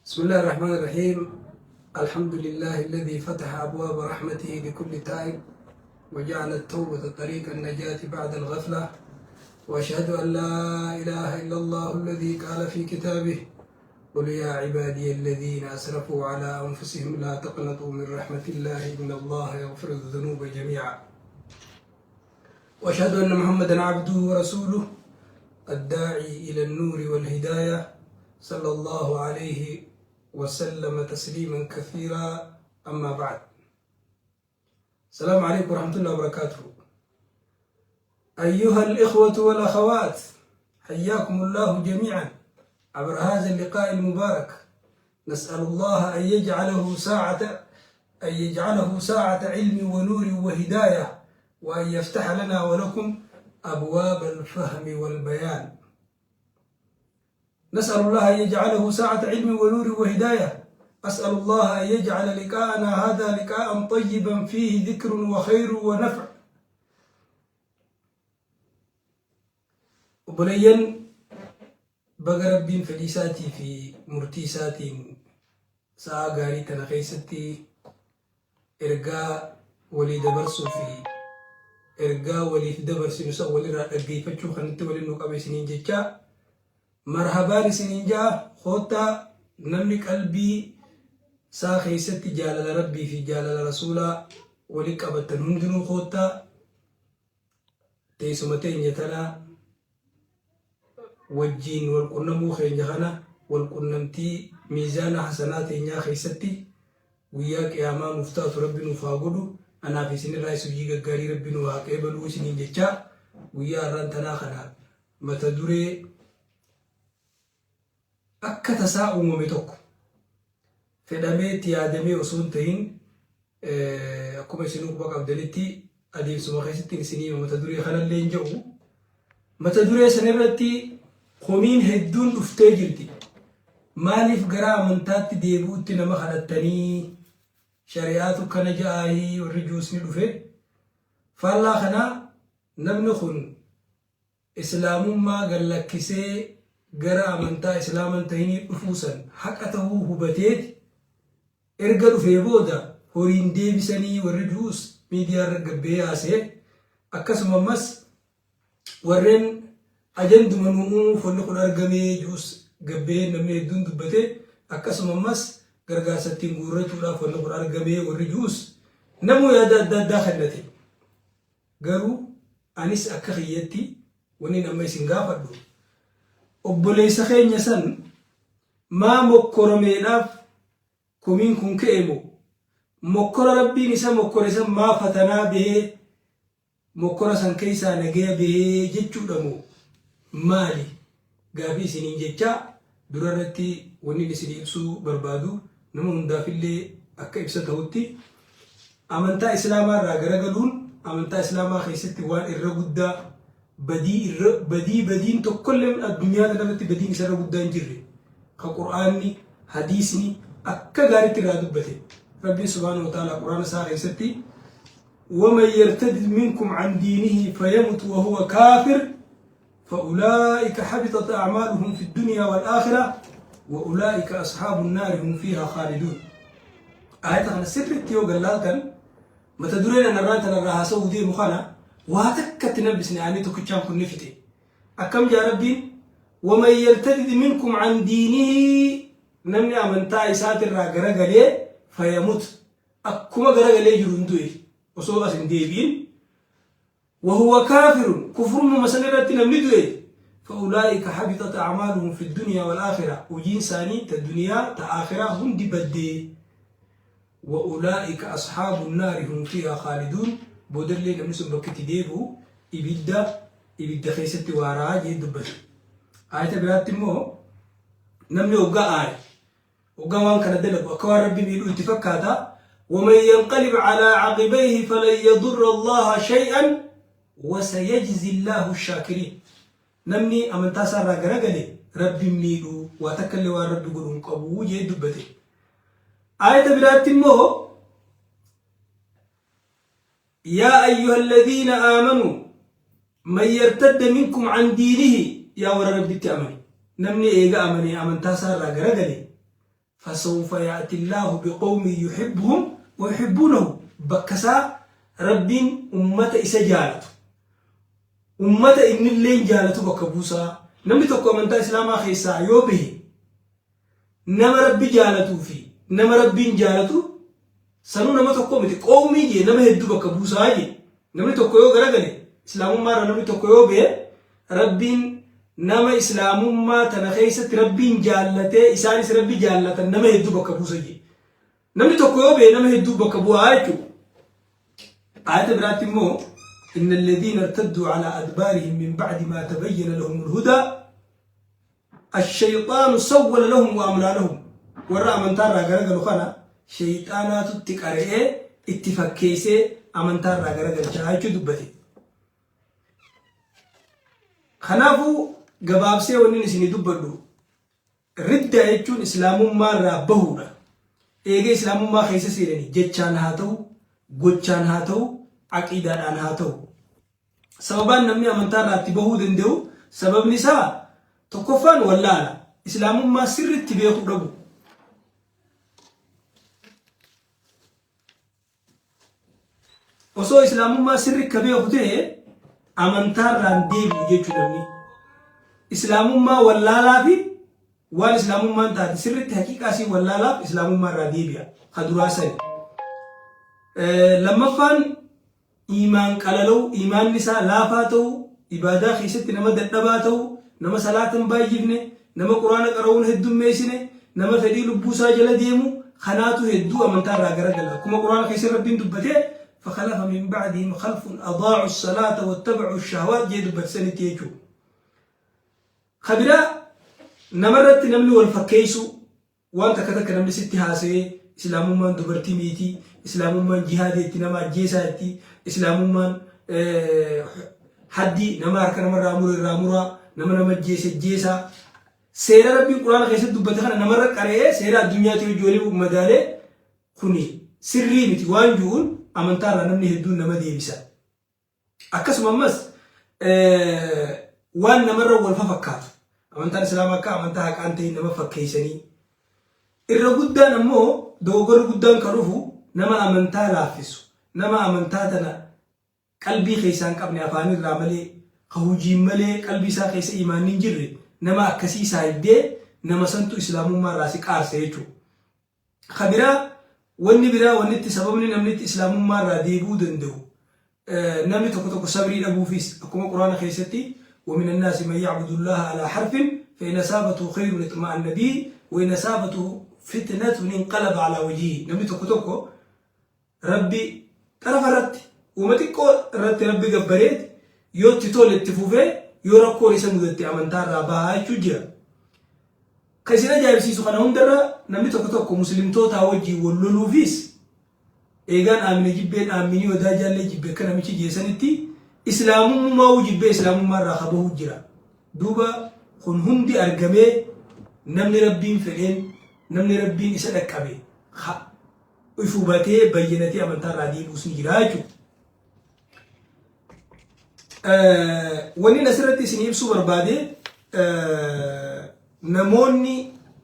بسم الله الرحمن الرحيم. الحمد لله الذي فتح أبواب رحمته لكل تائب وجعل التوبة طريق النجاة بعد الغفلة، وأشهد أن لا إله إلا الله الذي قال في كتابه: قل يا عبادي الذين أسرفوا على أنفسهم لا تقنطوا من رحمة الله إن الله يغفر الذنوب جميعا. وأشهد أن محمدا عبده ورسوله الداعي إلى النور والهداية، صلى الله عليه وسلم تسليما كثيرا. أما بعد، السلام عليكم ورحمة الله وبركاته. أيها الإخوة والأخوات، حياكم الله جميعا عبر هذا اللقاء المبارك. نسأل الله أن يجعله ساعة علم ونور وهداية، وأن يفتح لنا ولكم أبواب الفهم والبيان. نسأل الله أن يجعله ساعة علم ونور وهداية. أسأل الله أن يجعل لقاءنا هذا لقاء طيبا فيه ذكر وخير ونفع. Obboleeyyan, baga Rabbiin fedhii isaatii fi murtii isaatiin sa'a gaarii tana keessatti ergaa walii dabarsuu fi ergaa waliif dabarsinu san walirraa dhaggeeffachuu kanatti waliin nu qabe isiniin jecha, marhabaan isiniin ja'a. Koottaa, namni qalbii isaa keessatti jaalala Rabbii fi jaalala Rasuulaa wali qabattan hundinuu koottaa, teessuma teenya tanaa wajjiin wal qunnamuu keenya kana wal qunnamtii miizaana hasanaa teenyaa keessatti guyyaa qiyaamaa nuuf taatu Rabbi nuuf haa godhu. Anaaf isinirraa hojii gaggaarii Rabbi nu haa qeebaluu isiniin jechaa, guyyaa har'aan tanaa kana mata duree akka tasaa uumame tokko, fedhamee itti yaadamee osoo hin ta'in, akkuma isinuu quba qabdanitti adeemsuma keessatti isinii mata duree kanallee hin jedhu. Mata duree sanirratti komiin hedduun dhuftee jirti. Maaliif gara amantaatti deebi'utti nama kadhattanii, shari'aatu kana ja'aayii warri juusni dhufe. Faallaa kanaa namni kun Islaamummaa gallakkisee gara amantaa Islaaman tahinii dhufuu san haqa tahuu hubateeti erga dhufee booda horiin deebisanii warri juus miidiyaa irra gabbee yaasee, akkasuma ammas warreen ajanduma nu uumuuf wanni kun argamee juus gabbee namni hedduun dubbate, akkasuma ammas gargaarsa ittiin guurrachuudhaaf wanni kun argamee warri juus namuu yaada adda addaa kennate. Garuu anis akka kiyyatti wanni amma isin gaafadhu, obboleessa keenya san maa mokkoromeedhaaf komiin kun ka'e moo, mokkora Rabbiin isa mokkore san maa fatanaa bahee mokkora san keessaa nagaya bahee jechuudha moo maali gaafii isiniin jechaa, dura irratti wanni isin ibsuu barbaadu, nama hundaafillee akka ibsa ta'utti, amantaa Islaamaa irraa garagaluun amantaa Islaamaa keessatti waan irra guddaa, badii irra badii, badiin tokkollee addunyaa kanarratti badiin isarra guddaa hin jirre, ka Qur'aanni, hadiisni akka gaariitti irraa dubbate. Rabbiin subhaanahu wa ta'ala Qur'aana isaa keessatti: ومن يرتد منكم عن دينه فيمت وهو كافر فأولئك حبطت أعمالهم في الدنيا والآخرة وأولئك أصحاب النار هم فيها خالدون. آية kana sirriitti yoo gallaaltan, mata dureen anarraan tanarraa haasa'uu deemu kana waa takkatti nambisne ani tokkichaan kun ni fixe. Akkam jaa Rabbiin? ومن يرتد منكم عن دينه, namni amantaa isaatirraa garagalee, فيمت, akkuma garagalee jiru hin du'e osoo as hin deebi'in, وهو كافر, kufrummaa san irratti namni du'e, فأولئك حبطت أعمالهم في الدنيا والآخرة, hojiin isaanii ta duniyaa ta aakiraa hundi baddee, وأولئك أصحاب النار هم فيها خالدون. Boodallee namni sun bakki itti deebi'u ibidda, ibidda keessatti waaraa jee dubbate. Ayata biraatti immoo namni hoggaa aare, hoggaa waan kana dalagu, akka waan Rabbi miidhuu itti fakkaata. ومن ينقلب على عقبيه فلن يضر الله شيئا وسيجزي الله الشاكرين. Namni amantaa isaarraa garagale Rabbi miidhuu waa takka illee waan Rabbi godhu hin qabu jee dubbate. Ayata biraatti immoo: يا أيها الذين آمنوا من يرتد منكم عن دينه, yaa warra Rabbitti amane, namni eega amane amantaa isaarraa garagale, Fasawfa ya'tillaahu biqawmin yuhibbuhum wa yuhibbuunahu bakka isaa Rabbiin ummata isa jaalatu ummata innilleen jaalatu bakka buusaa. Namni tokko amantaa Islaamaa keessaa yoo bahe nama Rabbi jaalatuu fi nama Rabbiin jaalatu sanuu nama tokko miti qawmii jee nama hedduu bakka buusaa jee. Namni tokko yoo garagale Islaamummaa irraa namni tokko yoo bahe Rabbiin nama Islaamummaa tana keessatti Rabbiin jaallatee isaanis Rabbi jaallatan nama hedduu bakka buusa jee. Namni tokko yoo bahe nama hedduu bakka bu'aa jechuudha. Aayata biraatti immoo inna alladhiina irtadduu alaa adbaarihim min ba'di maa tabayyana lahumul hudaa Ashayxaanu sawwala lahum wa amlaa lahum. Warra amantaa irraa garagalu kana shayxaanaatu itti qara'ee itti fakkeessee amantaa irraa garagalchaa jechuu dubbate. Kanaafuu gabaabsee wanni isinii dubbadhu riddaa jechuun islaamummaa irraa bahuudha. Eega islaamummaa keessa seenanii jechaan haa ta'u, gochaan haa ta'u, aqiidaadhaan haa ta'u. Sababaan namni amantaa irraa itti bahuu danda'u sababni isaa tokkoffaan wallaala. Islaamummaa sirriitti beekuu dhabu. Osoo islaamummaa sirri ka beeku ta'e amantaa irraan deebi'u jechuu namni. Islaamummaa wallaalaa fi waan islaamummaan taate sirritti haqiiqaa isii wallaalaaf islaamummaa irraa deebi'a. Ka duraa sani. Lammaffaan Iimaan qalala'uu, iimaanni isaa laafaa ta'uu, ibaadaa keessatti nama dadhabaa ta'uu, nama salaata hin baay'ifne, nama Qur'aana qara'uu hin heddummeessine, nama fedhii lubbuu isaa jala deemu, kanaatu hedduu amantaa irraa garagala. Akkuma Qur'aana keessatti Rabbiin dubbate, fakhalafa min ba'dihim khalfun adaa'u salaata wattaba'u shahawaat jee dubbate sanitti jechuudha. Ka biraa namarratti namni wal fakkeessuu Waan takka takka namni sitti haasa'ee Islaamummaan dubartii miiti, Islaamummaan jihaada itti nama ajjeesaa itti, Islaamummaan haddii nama harka namarraa mure irraa muraa, nama nama ajjeese ajjeesaa. Seera Rabbiin Quraana keessatti dubbate kana namarra qara'ee seera addunyaatii wajji walii madaalee kuni sirrii miti waan ju'uun amantaarraa namni hedduun nama deebisa. Akkasuma ammas waan namarra wal fafakkaatu amantaan islaamaa akka amantaa haqaan ta'in nama fakkeessanii irra guddaan ammoo dogoggorri guddaan kan dhufu nama amantaa laaffisu nama amantaa tana qalbii keessaa hin qabne afaanirraa malee ka hujiin malee qalbii isaa keessa imaanni hin jirre nama akkasii saahibdee nama santu islaamummaa irraa si qaarsa jechuudha. Ka biraa wanni biraa wanni itti sababni namni itti islaamummaa irraa deebi'uu danda'u namni tokko tokko sabrii dhabuufis akkuma quraana keessatti ومن الناس من يعبد الله على حرف فإن أصابته خير اطمأن به وإن أصابته فتنة انقلب على وجهه namni tokko tokko Rabbi xarafa irratti uuma xiqqoo irratti Rabbi gabbareet yoo itti tole itti fufee yoo rakkoon isa mudatte amantaa irraa bahaa jechuu jira. Kan isin ajaa'ibsiisu kana hundarra namni tokko tokko muslimtootaa wajjin wal loluufis eegaan aamina jibbeen aaminii odaa jaallee jibbe akka namichi jeesanitti islaamummaa jibbee islaamummaa irraa ka bahu jira. Duuba kun hundi argamee namni Rabbiin fedheen namni Rabbiin isa dhaqqabe if hubatee bayyanatee amantaa irraa deebi'us ni jira jechuudha. Wanni asirratti isin ibsuu barbaade namoonni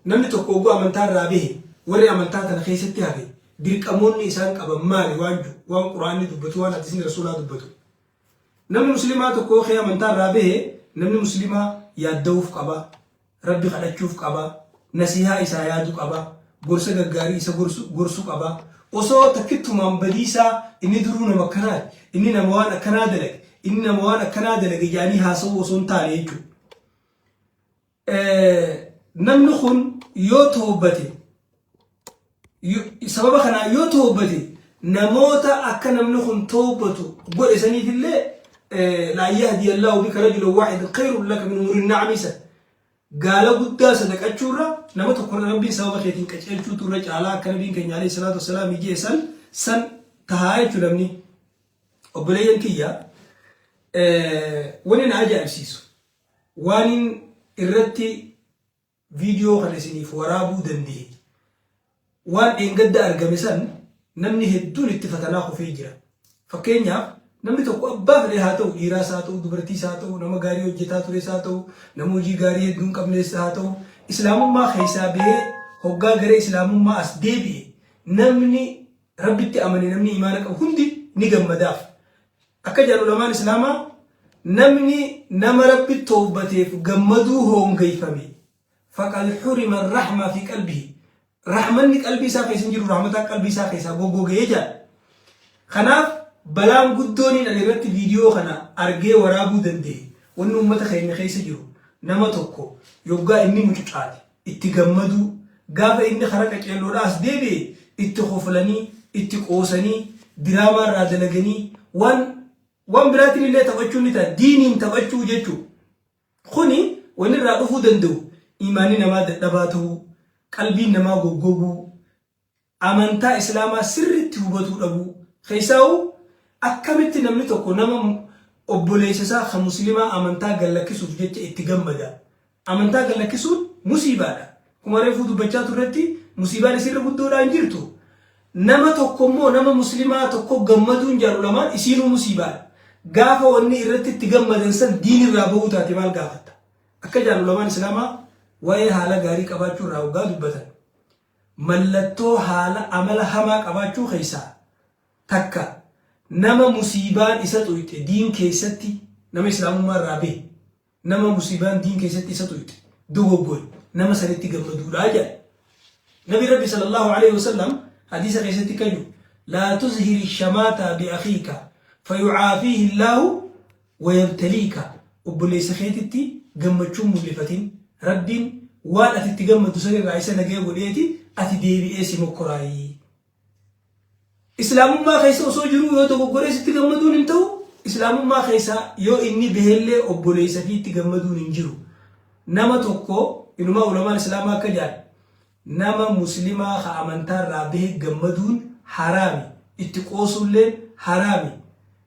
namni tokko oguu amantaa irraa bahe warri amantaa tana keessatti hafe dirqamoonni isaan qaban maali waan jiru waan quraanni dubbatu waan hadiisni rasuulaa dubbatu. Namni musliimaa tokko kee amantaa irraa bahe namni musliimaa yaadda'uuf qaba Rabbi kadhachuuf qaba, nasiihaa isaa yaadu qaba, gorsa gaggaarii isa gorsu gorsu qaba. Osoo takkittumaan badiisaa inni duruu nama akkanaati, inni nama waan akkanaa dalage, inni nama waan akkanaa dalage jedhanii haasa'uu osoo hin taane jechuudha. Namni kun yoo toobbate sababa kanaa yoo toobbate namoota akka namni kun toobbatu godhe saniif illee laa yahdi Allahu bika rajulan waahidan khayrun laka min umurin na'ami san gaala guddaa sadaqachuurra nama tokko rabbiin sababa keetiin qaceelchuutu irra caalaa akka nabiin keenya alayhi salaatu wassalaam jee san san tahaa jechuu namni obboleeyyan kiyya wani na ajaa'ibsiisu waanin irratti viidiyoo kana isiniif waraabuu danda'e. Waan dheengadda argame san namni hedduun itti fatanaa kufee jira. Fakkeenyaaf namni tokko abbaa fedhe haa ta'u dhiiraas haa ta'u dubartiis haa ta'u nama gaarii hojjetaa tures haa ta'u nama hojii gaarii hedduu hin qabnes haa ta'u islaamummaa keessaa bahee hoggaa gara islaamummaa as deebi'e namni Rabbitti amane, namni imaana qabu hundi ni gammadaaf. Akka jedhan ulamaan islaamaa, namni nama Rabbi towbateef gammaduu hoongeyfame, faqad hurima rahma fi qalbihi, rahmanni qalbii isaa keessa hin jiru, rahmataan qalbii isaa keessaa goggogee jedha. Kanaaf balaan guddooniin ani irratti viidiyoo kana argee waraabuu danda'e, wanni uummata keenya keessa jiru, nama tokko yoggaa inni mucucaate itti gammaduu, gaafa inni kara qaceelloodhaa as deebi'e itti koflanii, itti qoosanii, diraamaa irraa dalaganii, waan biraatiin illee taphachuun ni ta'a, diiniin taphachuu jechuu. Kuni wanni irraa dhufuu danda'u imaanni namaa dadhabaa ta'uu, qalbiin namaa goggoguu, amantaa islaamaa sirriitti hubatuu dhabuu. Keessaa'u akkamitti namni tokko nama obboleessa isaa kan muslimaa amantaa gallakkisuuf jecha itti gammada? Amantaa gallakkisuun musiibaadha. Akkuma reefuu dubbachaa turretti, musiibaan isirra guddoodhaa hin jirtu. Nama tokko immoo nama muslimaa tokko gammaduun jaalu lamaan isiinuu musiibaadha. Gaafa wanni irratti itti gammadan san diin irraa bahuu taate maal gaafatta? Akka jaalu lamaan islaamaa waa'ee haala gaarii qabaachuu irraa hoggaa dubbatan, mallattoo haala amala hamaa qabaachuu keessaa takka nama musiibaan isa xuyxe diin keessatti, nama islaamummaa irraa bahe, nama musiibaan diin keessatti isa xuyxe, dogoggore, nama sanitti gammaduudha jedha. Nabi Rabbi sallallahu alaihi wasallam hadiisa keessatti kayu, laa tuzhiri shamaata bi akhiika fayucaafiihi Allaahu wayabtaliika, obboleessa keetitti gammachuun mul'ifatin, Rabbiin waan ati itti gammaddu sanirraa isa nagaya godheeti ati deebi'ee si mokkoraayii. Islaamummaa keessa osoo jiruu yoo dogoggoree sitti gammaduun hin ta'u, islaamummaa keessa yoo inni bahellee obboleessa fi itti gammaduun hin jiru. Nama tokko inumaa ulamaan islaamaa akka jedhan, nama muslimaa ka amantaa irraa bahe gammaduun haraami, itti qoosuulleen haraami,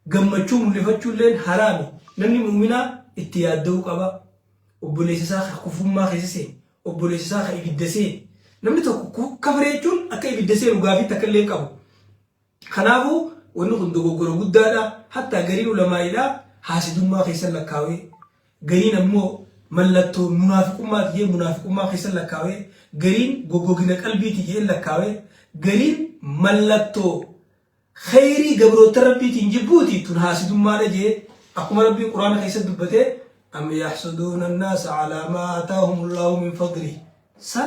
gammachuu mul'ifachuulleen haraami. Namni mu'minaa itti yaadda'uu qaba. Obboleessa isaa ka kufrummaa keessa seene, obboleessa isaa ka ibidda seene. Namni tokko kafare jechuun akka ibidda seenu gaafii takka illee hin qabu. Kanaafuu wanni kun dogoggora guddaadha. Hattaa gariin ulamaa'iidha haasidummaa keessa lakkaawee, gariin ammoo mallattoo munaafiqummaati jee munaafiqummaa keessa lakkaawee, gariin goggogina qalbiiti jee lakkaawee, gariin mallattoo kheyrii gabroota Rabbiitiin jibbuuti, tun haasidummaadha jee. Akkuma Rabbiin Quraana keessatti dubbatee, am yaxsuduuna annaasa calaa maa aataahum Allaahu min fadlih, sa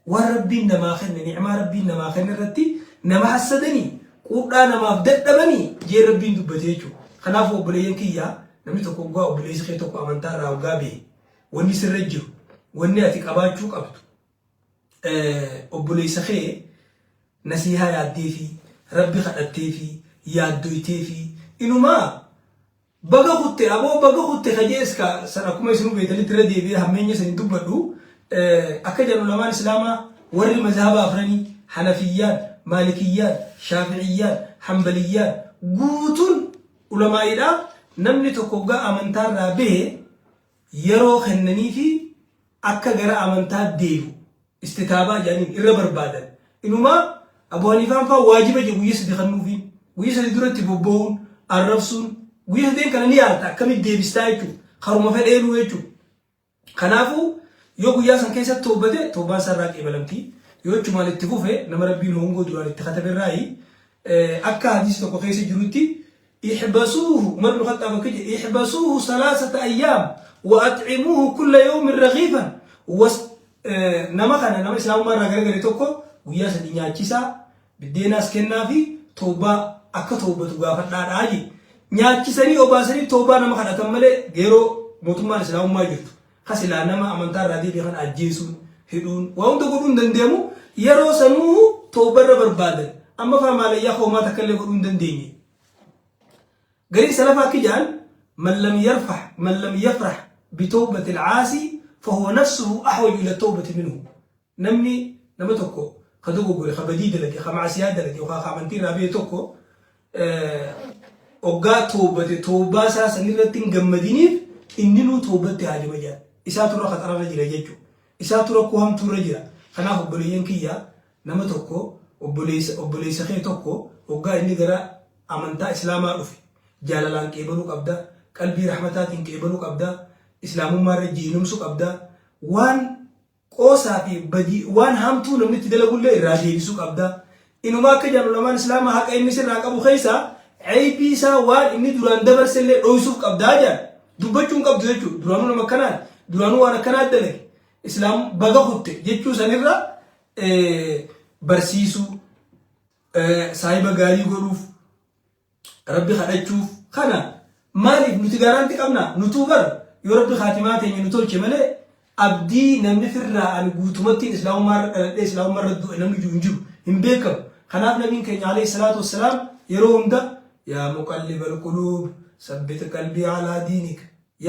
waan Rabbiin namaa kenne, ni'maa Rabbiin namaa kenne irratti nama hassadanii, quudhaa namaaf dadhabanii jee Rabbiin dubbatee jechuudha. Kanaafuu obboleeyyan kiyyaa, namni tokko hoggaa obboleessi kee tokko amantaa irraa hoggaa bahe, wanni sirra jiru, wanni ati qabaachuu qabdu, obboleessa kee nasiihaa yaaddeefi, Rabbi kadhatteefi, yaaddoyteefi, inumaa baga kutte aboo, baga kutte kajees ka san akkuma isinuu beektanitti irra deebi'ee hammeenya san hin dubbadhu. Akka jedhan ulamaan islaamaa warri mazhaba afranii, Hanafiyyaan, Maalikiyyaan, Shaafi'iyyaan, Hanbaliyyaan, guutuun ulamaa'iidha, namni tokko hoggaa amantaarraa bahe yeroo kennaniifi akka gara amantaa deebi'u istitaabaa jedhaniin irra barbaadan. Inumaa Abu Haniifaan faa waajiba jedhu guyya 3 kennuufiin, guyya 3 duratti bobba'uun, arrabsuun, guyya sadeen kana ni yaalta akkamitti deebistaa jechuudha, karuma fedheenuu jechuudha. Kanaafuu yoo guyyaa san keessatti toobbate, toobbaan isaa irraa qeebalamti. Yoo achumaan itti fufe, nama Rabbiin hongoo duraan itti katabe irraayi. Akka hadiisa tokko keessa jirutti, ihbasuuhu, Umar ibn Khaxxaab akka jedhe, ihbasuuhu salaasata ayyaam wa at'imuuhu kulla yawmin raghiifan. Nama kana, nama islaamummaa irraa garagale tokko, guyyaa 3 nyaachisaa, biddeenaas kennaa fi toobbaa akka toobbatu gaafadhaadhaa jedhe. Nyaachisanii obaasanii toobaa nama kadhatan malee, yeroo mootummaan islaamummaa jirtu ka silaa nama amantaa irraa deebi'e kana ajjeesuun, hidhuun, waa hunda godhuu hin dandeemu, yeroo sanuu toobarra barbaadan. Amma faa maalayyaa hoomaa takka illee godhuu hin dandeenye. Gariin salafaa akka jedhan, man lam yafrah bitawbati al-caasi fahuwa nafsuhu ahwaju ila tawbati minhu. Namni nama tokko ka dogoggore, ka badii dalage, ka macasiyaa dalage yookaan ka amantii irraa bahe tokko hoggaa toobate toobaa isaa sanirratti hin gammadiniif, inninuu toobatti haajama jedhan. Isaatu irra khaxararra jira jechuudha. Isaatu rakkoo hamtuurra jira. Kanaaf obboleeyyan kiyya, nama tokko, obboleessa kee tokko hoggaa inni gara amantaa islaamaa dhufe jaalalaan qeebaluu qabda, qalbii rahmataatiin qeebaluu qabda, islaamummaa irra jiinumsuu qabda. Waan Qoosaa fi badii waan hamtuu namni itti dalagullee irraa deebisuu qabda. Inumaa akka jedhan ulamaan Islaamaa haqa inni sirraa qabu keessaa ceeybii isaa waan inni duraan dabarsellee dhoysuuf qabdaa jedhan. Dubbachuu hin qabdu jechuudha. Duraanuu nama akkanaati. Duraanuu waan akkanaa dalage. Islaam baga kutte jechuu sanirra barsiisuu, saahiba gaarii godhuuf, Rabbi kadhachuuf kana maaliif nuti gaaraanti qabna nutuu bar yoo Rabbi kaatimaa teenya nu tolche malee abdii namni firraa ani guutumattiin islaamummaa irra dhaladhee islaamummaa irra du'e namni jiru hin jiru hin beekamu. Kanaaf nabiin keenya alayhi salaatu wassalaam yeroo hunda yaa muqallibal quluub sabbit qalbii alaa diinik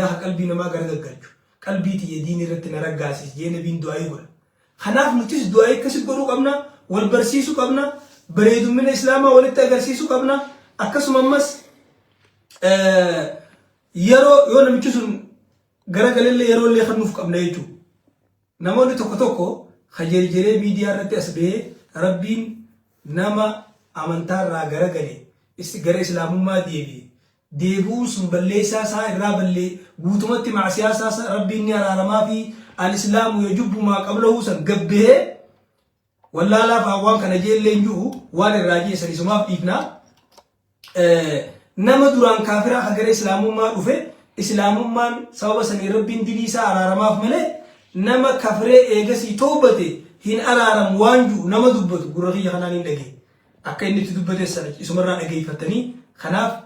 yaa qalbii namaa garagaggalchu qalbii tiyya diinii irratti na raggaasis jee nabiin du'aayii godha. Kanaaf nutis du'aayii akkasi godhuu qabna, wal barsiisuu qabna, bareedummina Islaamaa walitti agarsiisuu qabna. Akkasuma ammas yeroo yoo namichi sun garagalellee yeroo illee kennuuf qabna jechuudha. Namoonni tokko tokko ka jerjeree miidiyaa irratti as bahee Rabbiin nama amantaa irraa garagale gara Islaamummaa deebi'e deebi'uun sun balleessaa isaa irraa ballee guutumatti ma'asiyaa isaa Rabbiin ni araaramaafii al-islaamu yajubbu maa qablahu san gabbehee wallaalaa fa'aa waan kana jeellee hin jiru waan irraa jee san isumaaf dhiifnaa. Nama duraan kaafiraa ka gara islaamummaa dhufe islaamummaan sababa sanii Rabbiin dilii isaa araaramaaf malee nama kafree eegasii towbate hin araaramu waan jiru nama dubbatu gurra kiyya kanaan hin dhagee. Akka inni itti dubbate sana isumarraa dhageeffattanii kanaaf.